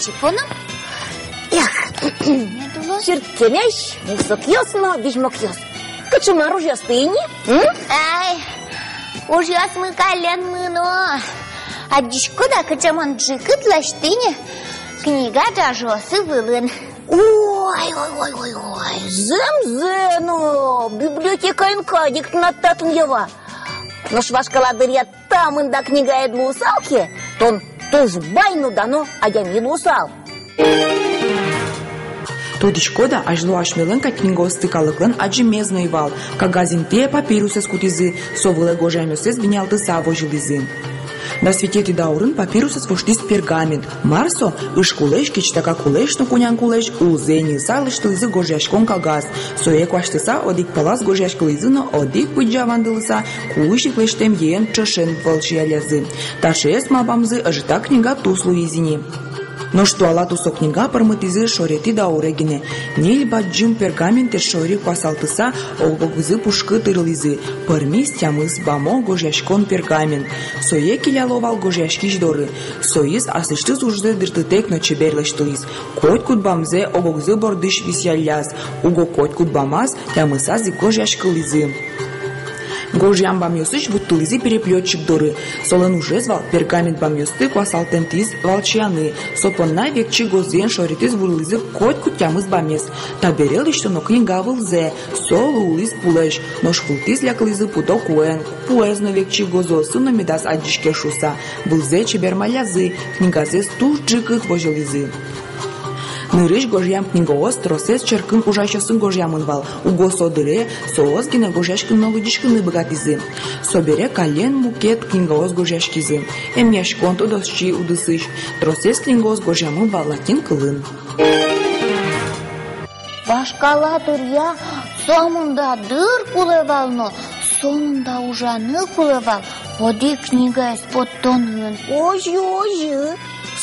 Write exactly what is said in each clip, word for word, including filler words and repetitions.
Чик поно. Эх, чырткемесь, мусокъёс но визьмокъёс. Кыӵе мар ужъёсты ини, м? Ай, ужъёсмы каллен мыно. Адӟиськод-а, кыӵе мон ӝикыт лэсьтӥ ни книга ӝажыосы вылын. Ой, ой, ой, ой, ой, зэм-зэм но, библиотекаын кадь ик тынад татын, Ева. Нош вашкала дыръя та мында книгаед луысал ке, тон туж бай но дано адями луысал. Тодӥськод-а, азьло асьмелэн кадь книгаосты калыклэн адӟемез но ӧй вал. Кагаз интые папирусэз кутӥзы, со вылэ гожъямъёссэс бинялтыса возьылӥзы. Дас витетӥ даурын папирусэз воштӥз пергамент. Мар со? Ыж кулэсь, кечтака кулэсь но кунян кулэсь улзэ инъыса лэсьтылӥзы гожъяськон кагаз. Сое куасьтыса, одӥг палаз гожъяськылӥзы но одӥг пыдӟа вандылыса, кузь ик лэсьтэм йӧн ӵошен вӧлсьяллязы. Таӵеез малпамзы ӧжыт книга тус луиз ини. Нош туала тусо книга пӧрмытӥзы шоретӥ дауре гинэ. Ньыль бадӟым пергаментэ шори куасалтыса, ог-огзы пушкы тырылӥзы. Пӧрмиз тямыс бамо гожъяськон пергамент. Сое келяло вал гожъяськись доры. Соиз аслэсьтыз ужзэ дыртытэк но чебер лэсьтылӥз. Котькуд бамзэ ог-огзы бордысь висъялляз. Уго котькуд бамаз тямысаз ик гожъяськылӥзы. Гожъям бамъёсысь вуттылӥзы переплётчик доры. Солэн ужез вал пергамент бамъёсты куасалтэмтӥз валчияны. Со понна векчи гозыен шоретӥз вурылӥзы котькуд тямыс бамез. Табере лэсьтоно книга вылзэ. Со луылӥз пулэсь, нош вылтӥз лякылӥзы пудо куэн. Пуэз но векчи гозыосын но медаз адӟиське шуыса, вылзэ чебермаллязы, книгазэс туж ӝикыт возьылӥзы. Нырысь гожъям книгаос тросэз черкын ужасьёсын гожъямын вал. Уго со дыре соос гинэ гожъяськыны но лыдӟиськыны быгатӥзы. Собере каллен мукет книгаос гожъяськизы. Эмъяськон, тодосчи удысысь. Тросэз книгаос гожъямын вал латин кылын. Вашкала дыръя сомында дыр кулэ вал но, сомында ужаны кулэ вал одӥг книгаез поттонын. Озьы, озьы.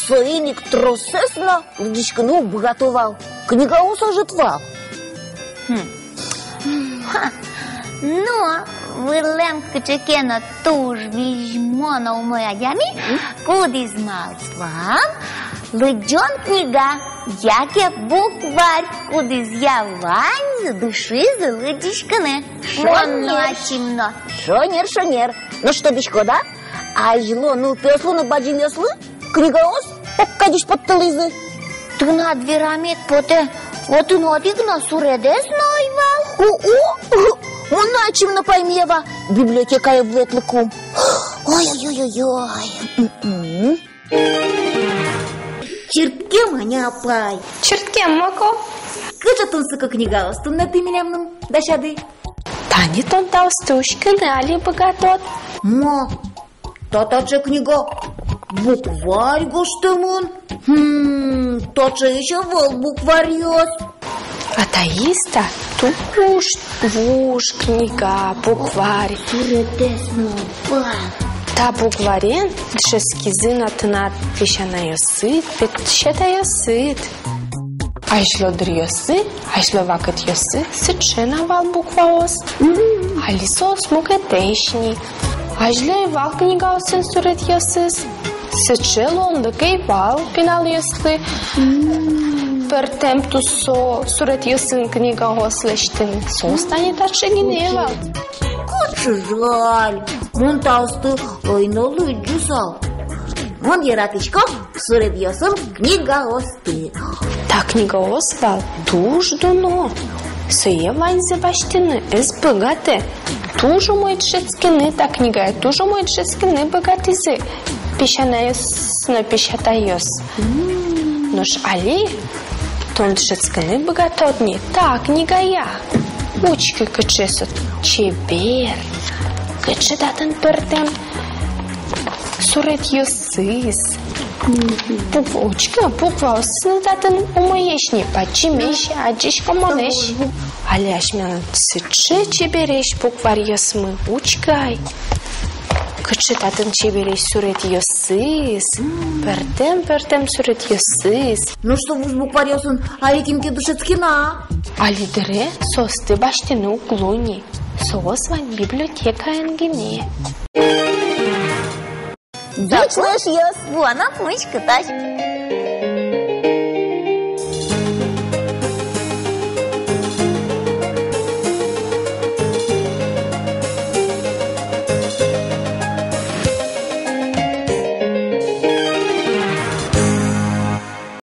Соин ик тросэз но лыдӟиськыны уг быгато вал. Книгаос ӧжыт вал. Хм. Ха. Но вылэм кыӵе ке но туж визьмо но умой адями, кудӥз малпам, лыдӟон книга яке букварь, кудӥзъя ваньзы дышизы лыдӟиськыны. Мон но ачим но. Шонер, шонер. Нош тодӥськод-а, азьло нылпиослы но бадӟымъёслы книгаос ог кадесь поттылӥзы. Тынад верамед потэ, отын одӥг но суредэз но ӧй вал. О-о, мон но ачим но паймева, библиотекае ветлыкум. Ой-ой-ой-ой-ой. М-м. Чырткем, Аня апай. Чырткем, Моко. Кыӵе тунсыко книгаос туннэ тӥ милемлы дасяды. Тани тон таосты учкыны али быгатод. Ма, та таӵе книга букварь гожтэмын. Хм, таӵеесь ӧвӧл букварьёс. А таиз та туж вуж книга, букварь. Суредэз но бадӟым. Та букварен дышетскизы на тынад песянайёсыд, песятайёсыд. Азьло дыръёсы, азьло вакытъёсы сыӵе на вал букваос. Али соос мукетэсь ни. Азьло ӧй вал книгаосын суретъёсыз. Сыӵе луонлык ӧй вал пиналъёслы пӧртэм тусо суретъёсын книгаос лэсьтыны. Соос тани таӵе гинэ вал. Кыӵе жаль, мон таосты ӧй но лыдӟысал. Мон яратӥсько суредъёсын книгаосты. Та книгаос вал туж дуно. Сое ваньзэ басьтыны ӧз быгатэ. Туж умой дышетскыны та книгае, туж умой дышетскыны быгатӥзы песянайёс но песятайёс. Нош али тон дышетскыны быгатод ни та книгая. Учкы, кыӵе со чебер, кыӵе татын пӧртэм суретъёсыз. Буква, учкы, букваосыз но татын умоесь ни, бадӟымесь, адӟиськомонэсь. Али асьмелэн сыӵе чебересь букварьёсмы, учкы ай. Кыӵе татын чебересь суретъёсыз, пӧртэм-пӧртэм суретъёсыз. Нош со вуж букварьёсын али кин ке дышетске на? Али дыре соосты басьтыны уг луы ни. Соос вань библиотекаын гинэ. Ӟеч лу, эшъёс! Вуоно пумиськытозь.